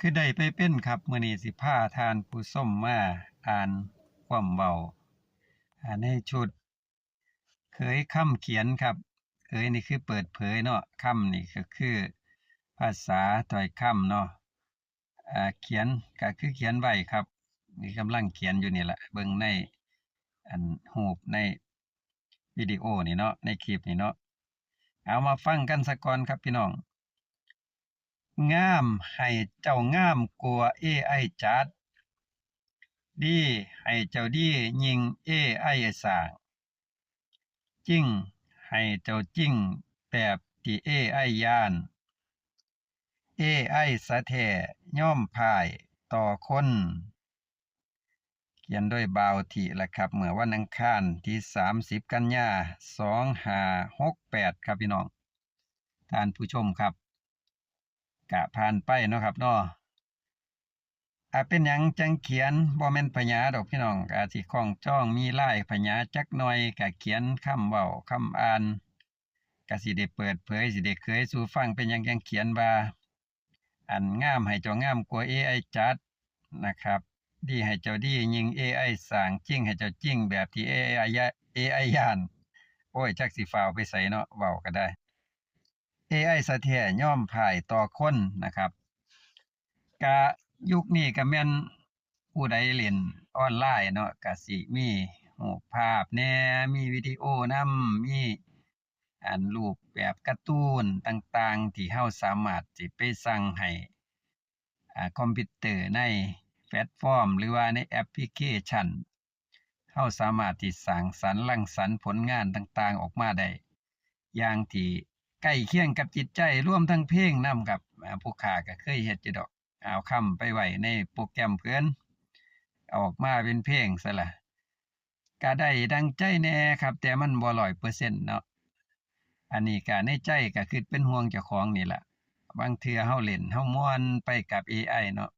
ຄືໄດ້ໄປເປັນຄັບ. ມື້ນີ້ຊິພາທ່ານຜູ້ຊົມມາອ່ານຄວາມເວົ້າ ອາ ໃນຊຸດເຂີຍຄຳຂຽນຄັບ. ເຂີຍນີ້ຄືເປີດເຜີຍເນາະ, ຄຳນີ້ກໍຄືພາສາຖ້ອຍຄຳເນາະ. ອາ ຂຽນກໍຄືຂຽນໄວ້ຄັບ. ນີ້ກຳລັງຂຽນຢູ່ນີ້ລະ, ເບິ່ງໃນອັນຮູບໃນວິດີໂອນີ້ເນາະ, ໃນຄລິບນີ້ເນາະ. ເອົາມາຟັງກັນສາກ່ອນຄັບພີ່ນ້ອງ. ງາມໃຫ້ເຈົ້າງາມກວ່າເອໄອຈັດ, ດີໃຫ້ເຈົ້າດີຍິ່ງເອໄອສ້າງ, ຈິງໃຫ້ເຈົ້າຈິງແບບທີ່ເອໄອຢ້ານ, ເອໄອສະແທ້ຍອມພ່າຍຕໍ່ຄົນ. ຂຽນໂດຍບ່າວທິລະຄັບ, ເມື່ອວັນອັງຄານທີສາມສິບກັນຍາ ສອງຫ້າຫົກແປດ ຄັບພີ່ນ້ອງທ່ານຜູ້ຊົມຄັບ. ກະຜ່ານໄປເນາະຄັບເນາະ. ອາ ເປັນຫຍັງຈັ່ງຂຽນ? ບໍ່ແມ່ນພະຍາດອກພີ່ນ້ອງ, ອາດຊິຂ້ອງຈອງມີລາຍພະຍາຈັກໜ່ອຍ, ກະຂຽນຄຳເວົ້າຄຳອ່ານ ກະຊິໄດ້ເປີດເຜີຍ ຊິໄດ້ເຜີຍສູ່ຟັງ. ເປັນຫຍັງຈັ່ງຂຽນວ່າ ອັນງາມໃຫ້ເຈົ້າງາມກວ່າເອໄອຈັດນະຄັບ, ດີໃຫ້ເຈົ້າດີຍິ່ງເອໄອສ້າງ, ຈິງໃຫ້ເຈົ້າຈິງແບບທີ່ເອໄອຢ້ານ. ໂອ້ຍ ຈັກຊິຟ້າວໄປໃສເນາະ, ເວົ້າກໍໄດ້. ເອໄອສະແທ້ຍອມພ່າຍຕໍ່ຄົນນະຄັບ. ກະຍຸກນີ້ກະແມ່ນຜູ້ໃດຫຼິ້ນອອນລາຍເນາະ, ກະຊິມີຮູບພາບແດ່, ມີວິດີໂອນຳ, ມີອັນຮູບແບບກາຕູນຕ່າງໆ ທີ່ເຮົາສາມາດຊິໄປສັ່ງໃຫ້ ອາ ຄອມພິວເຕີໃນແພລດຟອມ ຫຼືວ່າໃນແອັບພລິເຄຊັນ, ເຮົາສາມາດທີ່ສ້າງສັນລັງສັນຜົນງານຕ່າງໆອອກມາໄດ້ ຢ່າງທີ່ໃກ້ຄຽງກັບຈິດໃຈ, ລວມທັງເພງນຳຄັບ. ອາ ຜູ້ຂ້າກໍເຄີຍເຮັດຢູ່ດອກ, ເອົາຄຳໄປໄວ້ໃນໂປຣແກຣມເພິ່ນ ອອກມາເປັນເພງຊັ້ນລະ. ກະໄດ້ດັ່ງໃຈແດ່ຄັບ, ແຕ່ມັນບໍ່ຮ້ອຍເປີເຊັນເນາະ. ອັນນີ້ກະໃນໃຈກະຄິດເປັນຫ່ວງເຈົ້າຂອງນີ້ລະ, ບາງເທື່ອເຮົາຫຼິ້ນເຮົາມ່ວນໄປກັບເອໄອເນາະ.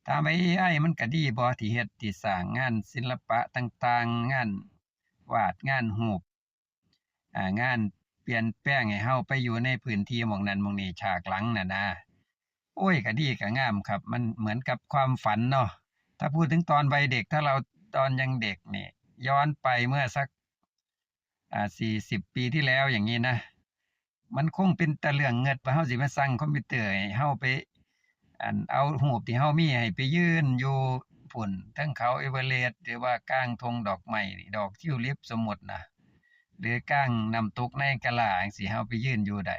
ຖາມວ່າເອໄອມັນກະດີບໍ່ ທີ່ເຮັດ ທີ່ສ້າງງານສິລະປະຕ່າງໆ, ງານວາດ ງານຮູບ, ອາ ງານປ່ຽນແປງໃຫ້ເຮົາໄປຢູ່ໃນພື້ນທີ່ໝ່ອງນັ້ນໝ່ອງນີ້ ສາກຫຼັງນັ້ນນະ. ໂອ້ຍ ກະດີກະງາມຄັບ, ມັນເໝືອນກັບຄວາມຝັນເນາະ. ຖ້າພູດເຖິງຕອນໄວເດັກ, ຖ້າເຮົາຕອນຍັງເດັກນີ້ ຍ້ອນໄປເມື່ອສັກ ອາ ສີ່ສິບປີທີ່ແລ້ວຢ່າງນີ້ນະ, ມັນຄົງເປັນຕາເລື່ອງເງິດວ່າເຮົາຊິມາສັ່ງຄອມພິວເຕີໃຫ້ເຮົາໄປ ອັນ ເອົາຮູບທີ່ເຮົາມີໃຫ້ໄປຢືນຢູ່ພຸ້ນ ເທິງເຂົາເອເວີເຣສ ຫຼືວ່າກາງທົ່ງດອກໄມ້ ດອກທິວລິບ ສົມມຸດນະ, ຫຼືກາງນ້ຳຕົກໄນຍາກາຣາຈັ່ງຊີ້ ເຮົາໄປຢືນຢູ່ໄດ້.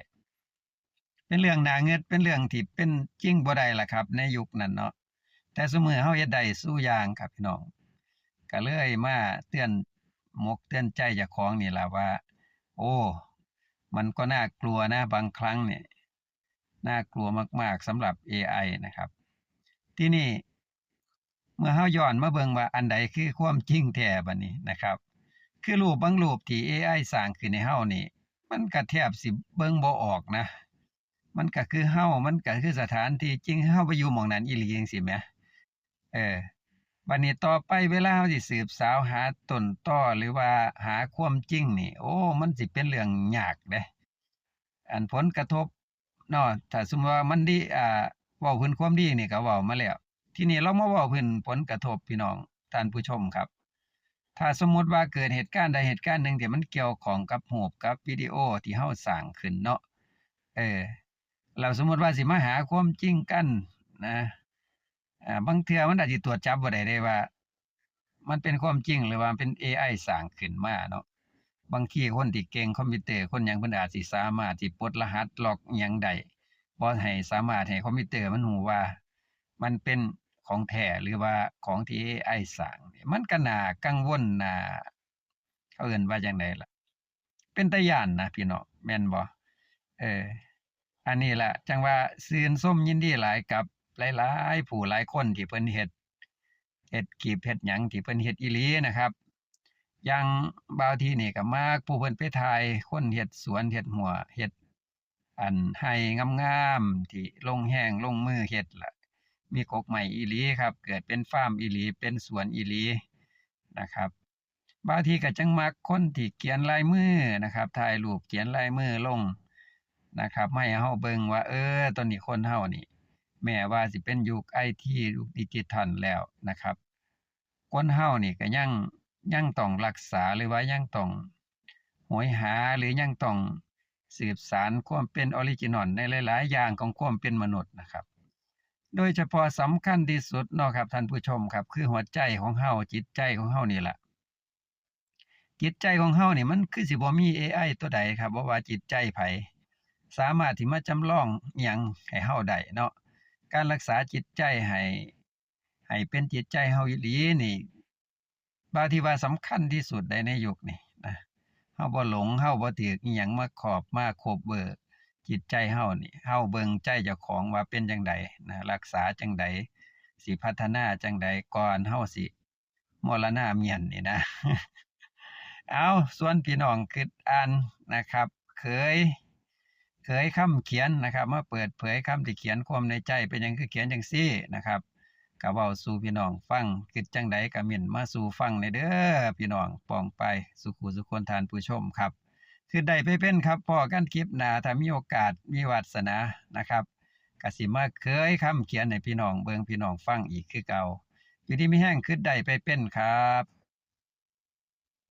ເປັນເລື່ອງໜ້າເງືອດ, ເປັນເລື່ອງທີ່ເປັນຈິງບໍ່ໄດ້ລະຄັບ ໃນຍຸກນັ້ນເນາະ. ແຕ່ຊຸມື້ເຮົາເຮັດໄດ້ສູ່ຢ່າງຄັບພີ່ນ້ອງ, ກະເລີຍມາເຕືອນໝົກເຕືອນໃຈເຈົ້າຂອງນີ້ລະວ່າ ໂອ້ ມັນກໍໜ້າກົວນະ, ບາງຄັ້ງນີ້ໜ້າກົວມາກໆສຳລັບເອໄອນະຄັບ. ທີນີ້ ເມື່ອເຮົາຍ້ອນມາເບິ່ງວ່າອັນໃດຄືຄວາມຈິງແທ້ບັດນີ້ນະຄັບ, ຄືຮູບບາງຮູບທີ່ເອໄອສ້າງຂຶ້ນໃຫ້ເຮົານີ້ ມັນກະແທບຊິເບິ່ງບໍ່ອອກນະ. ມັນກະຄືເຮົາ, ມັນກະຄືສະຖານທີ່ຈິງ, ເຮົາໄປຢູ່ໝ່ອງນັ້ນອີ່ຫຼີຈັ່ງຊີ້ແໝ. ເອີ ບັດນີ້ຕໍ່ໄປເວລາເຮົາຊິສືບສາວຫາຕົ້ນຕໍ ຫຼືວ່າຫາຄວາມຈິງນີ້ ໂອ້ ມັນຊິເປັນເລື່ອງຍາກເດ້. ອັນຜົນກະທົບ ເນາະ, ຖ້າສົມມຸດວ່າມັນດີ ອາ ເວົ້າເຖິງຄວາມດີນີ້ກໍເວົ້າມາແລ້ວ, ທີນີ້ລອງມາເວົ້າເຖິງຜົນກະທົບ ພີ່ນ້ອງທ່ານຜູ້ຊົມຄັບ. ຖ້າສົມມຸດວ່າເກີດເຫດການໃດເຫດການໜຶ່ງທີ່ມັນກ່ຽວຂ້ອງກັບຮູບກັບວິດີໂອທີ່ເຮົາສ້າງຂຶ້ນເນາະ, ເອີ ແລ້ວສົມມຸດວ່າຊິມາຫາຄວາມຈິງກັນນະ, ອາ ບາງເທື່ອມັນອາດຊິຕວດຈັບບໍ່ໄດ້ເດ້ວ່າ ມັນເປັນຄວາມຈິງ ຫຼືວ່າເປັນເອໄອສ້າງຂຶ້ນມາເນາະ. ບາງທີຄົນທີ່ເກັ່ງຄອມພິວເຕີ ຄົນຫຍັງ ເພິ່ນອາດຊິສາມາດຊິປົດລະຫັດລັອກອີ່ຫຍັງໄດ້ ບໍ່ໃຫ້ສາມາດໃຫ້ຄອມພິວເຕີມັນຮູ້ວ່າມັນເປັນຂອງແທ້ ຫຼືວ່າຂອງທີ່ເອໄອສ້າງ. ມັນກໍໜ້າກັງວົນ ໜ້າ ເຂົາເອີ້ນວ່າຈັ່ງໃດລະ? ເປັນຕາຢ້ານນະພີ່ນ້ອງ ແມ່ນບໍ່? ເອີ ອັນນີ້ລະ ຈັ່ງວ່າຊື່ນຊົມຍິນດີຫຼາຍກັບຫຼາຍໆຜູ້ຫຼາຍຄົນທີ່ເພິ່ນເຮັດ ເຮັດຄລິບເຮັດຫຍັງທີ່ເພິ່ນເຮັດອີ່ຫຼີນະຄັບ. ຢ່າງບ່າວທີນີ້ກໍມັກຜູ້ເພິ່ນໄປຖ່າຍຄົນເຮັດສວນເຮັດຮົ້ວ ເຮັດອັນໄຮ່ງາມໆ ທີ່ລົງແຮງລົງມືເຮັດລະ ມີກົກໄມ້ອີ່ຫຼີຄັບ, ເກີດເປັນຟາມອີ່ຫຼີ ເປັນສວນອີ່ຫຼີນະຄັບ. ບາງທີກໍຈັ່ງມັກຄົນທີ່ຂຽນລາຍມືນະຄັບ, ຖ່າຍຮູບຂຽນລາຍມືລົງນະຄັບ ໃຫ້ເຮົາເບິ່ງວ່າ ເອີ ຕອນນີ້ຄົນເຮົານີ້ ແມ້ວ່າຊິເປັນຍຸກໄອທີ ຍຸກດິຈິຕອນແລ້ວນະຄັບ ຄົນເຮົານີ້ກໍຍັງ ຍັງຕ້ອງຮັກສາ ຫຼືວ່າຍັງຕ້ອງໂຫຍຫາ ຫຼືຍັງຕ້ອງສືບສານຄວາມເປັນອໍຣິຈິນອນໃນຫຼາຍໆຢ່າງຂອງຄວາມເປັນມະນຸດນະຄັບ. ໂດຍສະເພາະສຳຄັນທີ່ສຸດເນາະຄັບທ່ານຜູ້ຊົມຄັບ ຄືຫົວໃຈຂອງເຮົາ ຈິດໃຈຂອງເຮົານີ້ລະ. ຈິດໃຈຂອງເຮົານີ້ມັນຄືຊິບໍ່ມີເອໄອຕົວໃດຄັບ ບໍ່ວ່າຈິດໃຈໃຜ ສາມາດທີ່ມາຈຳລອງອີ່ຫຍັງໃຫ້ເຮົາໄດ້ເນາະ. ການຮັກສາຈິດໃຈໃຫ້ ໃຫ້ເປັນຈິດໃຈເຮົາອີ່ຫຼີນີ້ ວ່າທີ່ວ່າສຳຄັນທີ່ສຸດໃດໃນຍຸກນີ້ນະ. ເຮົາບໍ່ຫຼົງ ເຮົາບໍ່ຖືກອີ່ຫຍັງມາຄອບມາຄົບເບີຈິດໃຈເຮົານີ້. ເຮົາເບິ່ງໃຈເຈົ້າຂອງວ່າເປັນຈັ່ງໃດນະ ຮັກສາຈັ່ງໃດ ຊິພັດທະນາຈັ່ງໃດ ກ່ອນເຮົາຊິມໍລະນາມ້ຽນນີ້ນະ. ເອົາ ຊວນພີ່ນ້ອງຄິດອ່ານນະຄັບ ເຂີຍ ເຜີຍຄຳຂຽນນະຄັບ ມາເປີດເຜີຍຄຳທີ່ຂຽນຄວາມໃນໃຈ ເປັນຫຍັງຄືຂຽນຈັ່ງຊີ້ນະຄັບ ກະເວົ້າສູ່ພີ່ນ້ອງຟັງ ຄິດຈັ່ງໃດກະເມັ້ນມາສູ່ຟັງແດ່ເດີພີ່ນ້ອງປ້ອງປາຍສູ່ຄູ່ສູ່ຄົນທ່ານຜູ້ຊົມຄັບ. ຄິດໄດ້ໄປເປັນຄັບ ພໍ້ກັນຄລິບໜ້າ ຖ້າມີໂອກາດມີວາດສະໜານະຄັບ ກະຊິມາເຜີຍຄຳຂຽນໃຫ້ພີ່ນ້ອງເບິ່ງ ພີ່ນ້ອງຟັງອີກຄືເກົ່າ. ຢູ່ດີມີແຮງ ຄິດໄດ້ໄປເປັນຄັບ.